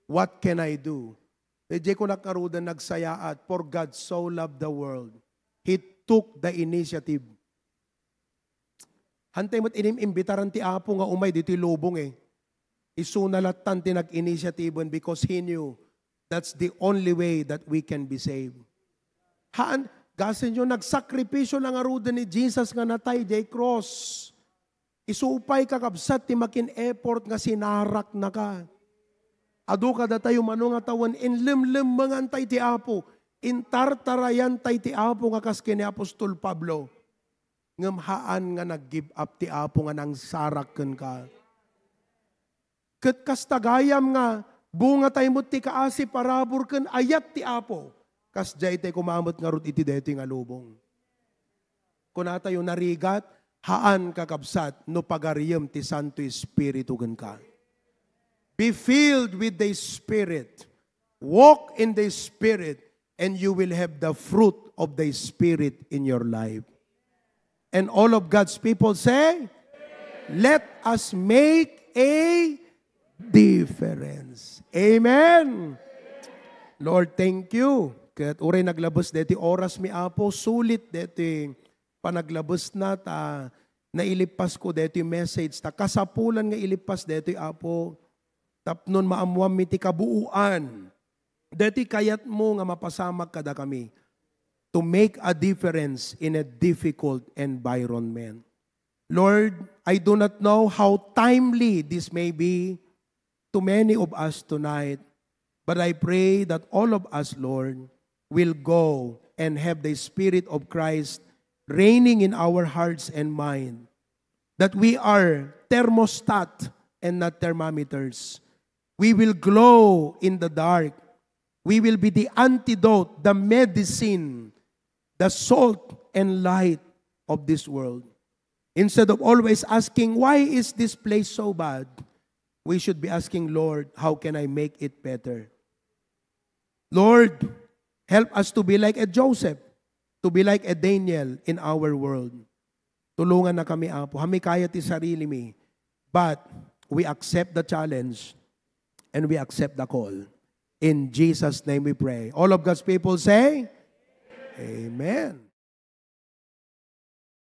What can I do? Daydiay kunak ngaruden nagsayaat, "For God so loved the world, He took the initiative." Hantay met inim-imbitaran ti Apo nga umay ditoy lubong, eh. Isuna lattan ti nag-initiativen because He knew that's the only way that we can be saved. Haan, gasenyo, nagsakripisyo la ngaruden ni Jesus nga natay diay cross. Isu pay, kakabsat, ti makin-effort nga sinaraknaka. Adu kadatayo mano nga tawen, inlemlemmengantay ti Apo, intartarayantay ti Apo nga kas ken ni apostol Pablo. Ngem haan nga nag-give up ti Apo nga nangsarak kenka. Ket kasta gayam nga bungatay met ti kaasi, parabur ken ayat ti Apo, kasdiay tay kumamet ngarud iti daytoy nga lubong. Kunatayo, narigat, haan, kakabsat, no pagariyem ti Santo Espiritu kenka. Be filled with the Spirit. Walk in the Spirit, and you will have the fruit of the Spirit in your life. And all of God's people say, "Let us make a difference." Amen. Lord, thank you. Ket uray naglabes deti oras mi, Apo, sulit deti panaglabesna ta nailippasko deti message ta kasapulan nga ilippas deti, Apo, tapnon maammoanmi ti kabuuan deti kayatmo nga mapasamak kadakami to make a difference in a difficult environment. Lord, I do not know how timely this may be to many of us tonight, but I pray that all of us, Lord, will go and have the Spirit of Christ reigning in our hearts and mind, that we are thermostat and not thermometers. We will glow in the dark. We will be the antidote, the medicine, the salt and light of this world. Instead of always asking, "Why is this place so bad?" we should be asking, "Lord, how can I make it better?" Lord, help us to be like a Joseph, to be like a Daniel in our world. Tulungannakami, Apo. Haan mi kaya ti sarilimi. But we accept the challenge and we accept the call. In Jesus' name we pray. All of God's people say, Amen.